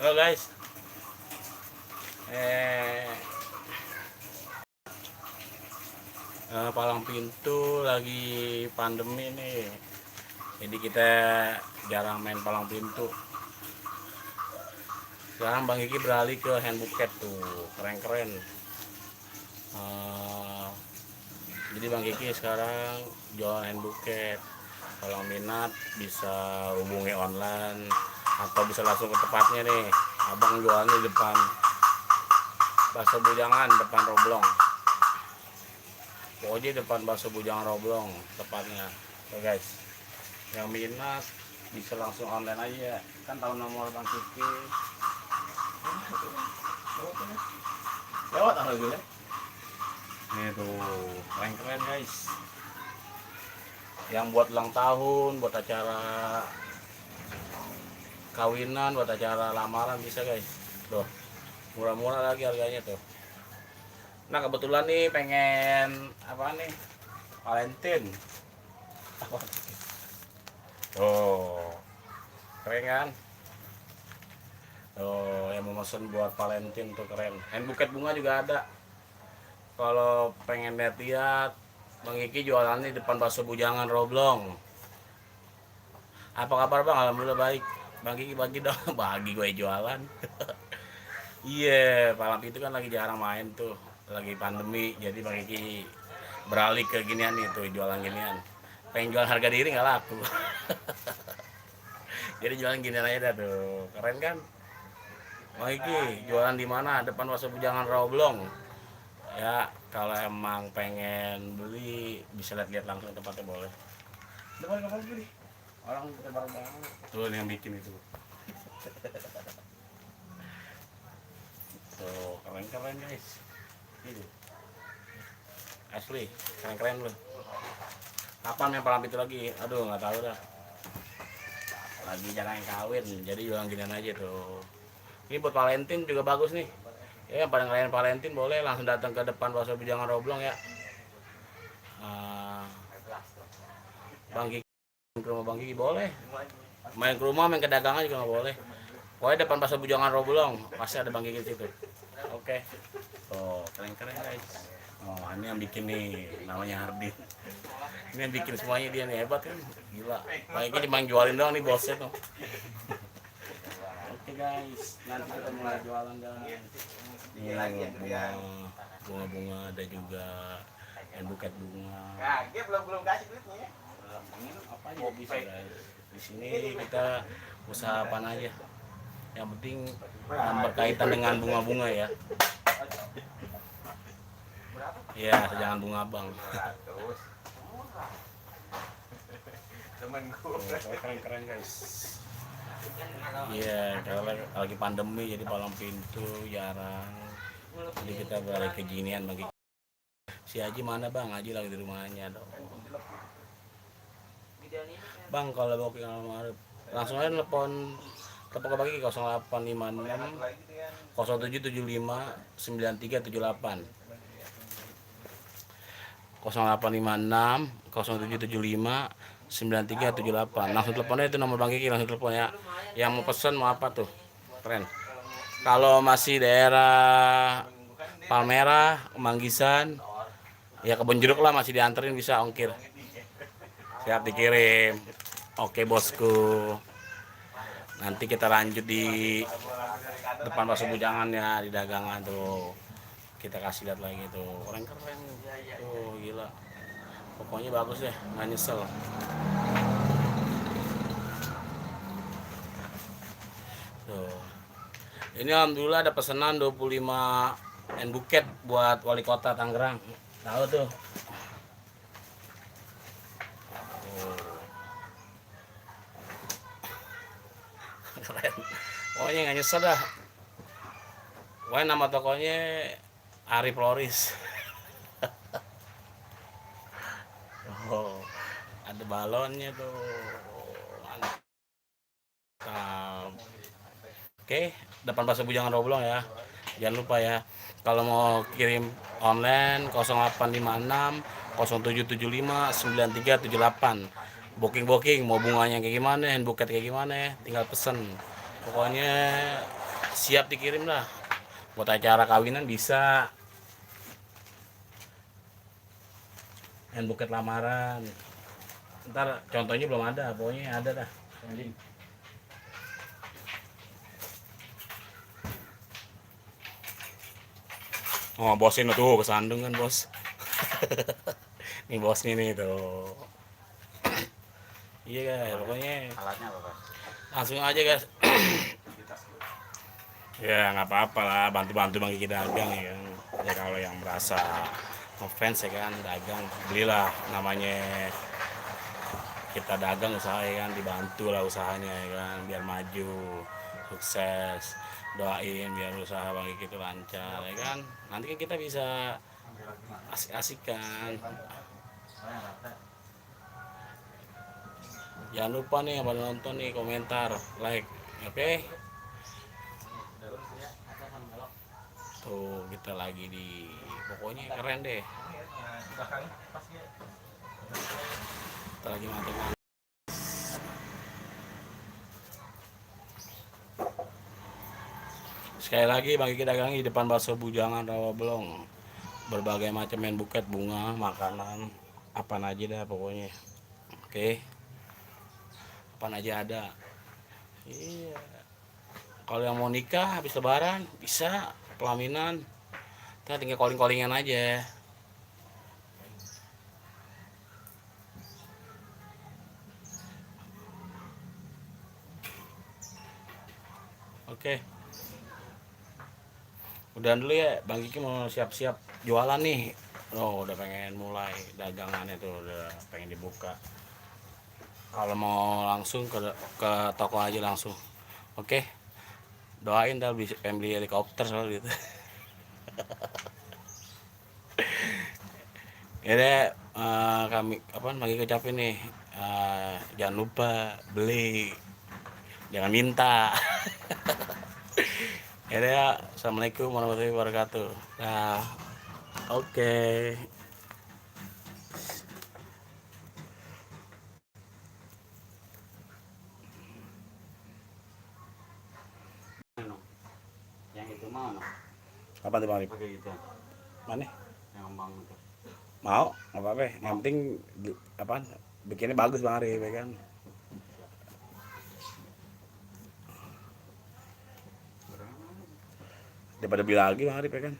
Halo guys, eh, palang pintu lagi pandemi nih, jadi kita jarang main palang pintu. Sekarang Bang Kiki beralih ke hand bucket tuh, keren-keren. Eh, jadi Bang Kiki sekarang jual hand bucket. Kalau minat bisa hubungi online atau bisa langsung ke tempatnya nih. Abang jualnya di depan Bakso Bujangan, depan Roblong. Pokoknya depan Bakso Bujangan Roblong tepatnya. Oke guys, yang minat bisa langsung online aja. Kan tahu nomor Bang Kiki. Lewat apa dulu? Nih tuh, keren-keren guys. Yang buat ulang tahun, buat acara kawinan, buat acara lamaran bisa guys. Tuh, murah-murah lagi harganya tuh. Nah kebetulan nih pengen apa nih? Valentine. Oh, keren kan? Oh, yang mau mesen buat Valentine tuh keren. Hand buket bunga juga ada. Kalau pengen lihat-lihat, Bang Kiki jualan di depan Bakso Bujangan Roblong. Apa kabar Bang? Alhamdulillah baik. Bang Kiki bagi dong, bagi gue jualan. Iya, malam itu kan lagi jarang main tuh, lagi pandemi. Jadi Bang Kiki beralih ke ginian nih tuh, jualan ginian. Pengen jual harga diri nggak laku. Jadi jualan ginian aja dah tuh, keren kan? Bang Kiki jualan di mana? Depan Bakso Bujangan Roblong. Ya, kalau emang pengen beli bisa lihat-lihat langsung tempatnya boleh. Depan kapal beli. Orang tebar banget. Tuh yang bikin itu. Tuh, keren-keren guys. Ini. Asli, keren-keren loh. Kapan main palang itu lagi? Aduh, nggak tahu dah. Lagi jarang yang kawin, jadi jualan ginian aja tuh. Ini buat Valentine juga bagus nih. Ya, yang pada ngelayan Valentine boleh langsung datang ke depan Bakso Bujangan Roblong ya. Bang Kiki ke rumah Bang Kiki boleh. Main ke rumah, main ke dagangan juga nggak boleh. Pokoknya depan Bakso Bujangan Roblong pasti ada Bang Kiki di situ. Oke. Oh, keren-keren guys. Oh, ini yang bikin nih, namanya Hardin. Ini yang bikin semuanya dia nih, hebat kan? Gila. Kayaknya cuma jualin doang nih bosnya tuh. Oke guys, nanti kita mulai jualan guys. Ini bunga-bunga ada juga hand buket bunga. Nah, dia belum kasih duitnya. Apa aja bisa guys. Di sini kita usaha apa aja. Yang penting berkaitan dengan bunga-bunga ya. Iya, jangan bunga bang. Temenku. Keren-keren guys. Iya, kalau lagi pandemi jadi palang pintu jarang. Jadi kita balik ke ginian bagi. Si Haji mana bang? Haji lagi di rumahnya dong. Bang kalau mau ke Almarhum langsung aja telepon ke bagi 0856 0775 9378 0856 0775 9378 langsung teleponnya itu nomor Bang Kiki langsung telepon ya. Yang mau pesen mau apa tuh keren. Kalau masih daerah Palmerah, Manggisan ya Kebon Jeruk lah masih dianterin bisa ongkir. Siap dikirim. Oke bosku. Nanti kita lanjut di depan Bakso Bujangan ya di dagangan tuh. Kita kasih lihat lagi tuh. Keren-keren. Tuh gila. Pokoknya bagus deh, nggak nyesel. Tuh. Ini alhamdulillah ada pesanan 25 hand buket buat wali kota Tangerang. Tahu tuh. Keren. Pokoknya nggak nyesel dah. Pokoknya nama tokonya Ari Floris. Oh, ada balonnya tuh. Mantap. Oke, depan Bakso Bujangan Roblong ya. Jangan lupa ya. Kalau mau kirim online 0856 0775 9378. Booking mau bunganya kayak gimana, hand buket kayak gimana, tinggal pesen. Pokoknya siap dikirim lah. Buat acara kawinan bisa. Hand buket lamaran. Ntar contohnya belum ada, pokoknya ada dah. Oh, bos ini tuh kesandung kan, bos. Nih bosnya nih tuh. Iya guys, pokoknya Alatnya apa, Pak? langsung aja guys. Ya nggak apa-apa lah, bantu-bantu bagi kita dagang ya kan. Ya kalau yang merasa ngefans ya kan, dagang belilah, namanya kita dagang usaha ya kan, dibantu lah usahanya ya kan, biar maju sukses. Doain biar usaha bagi kita lancar ya kan, nanti kan kita bisa asik-asikan. Jangan lupa nih yang pada nonton nih, komentar, like, oke. Tuh kita lagi di, pokoknya keren deh. Kita lagi mantep. Sekali lagi bagi kita dagang di depan bakso Bujangan Rawabelong. Berbagai macam main buket, bunga, makanan, apa aja dah pokoknya. Oke. Apa aja ada. Iya. Kalau yang mau nikah habis lebaran bisa pelaminan. Kita tinggal calling-callingan aja. Oke. Udah dulu ya, Bang Kiki mau siap-siap jualan nih. Oh, udah pengen mulai dagangannya tuh, udah pengen dibuka. Kalau mau langsung ke toko aja langsung. Oke. Doain dah pengen beli helikopter soal gitu. Ya deh, kami lagi ucapin nih, jangan lupa beli, jangan minta. Ya deh, assalamualaikum warahmatullahi wabarakatuh. Nah, oke. Yang itu mau, no? Apa tuh Bang? Pakai itu. Mana? Yang ngembang itu. Mau? Nggak apa-apa. Yang penting apaan? Bikinnya bagus Bang Ari, ya kan? Daripada beli lagi Bang Ari, ya kan?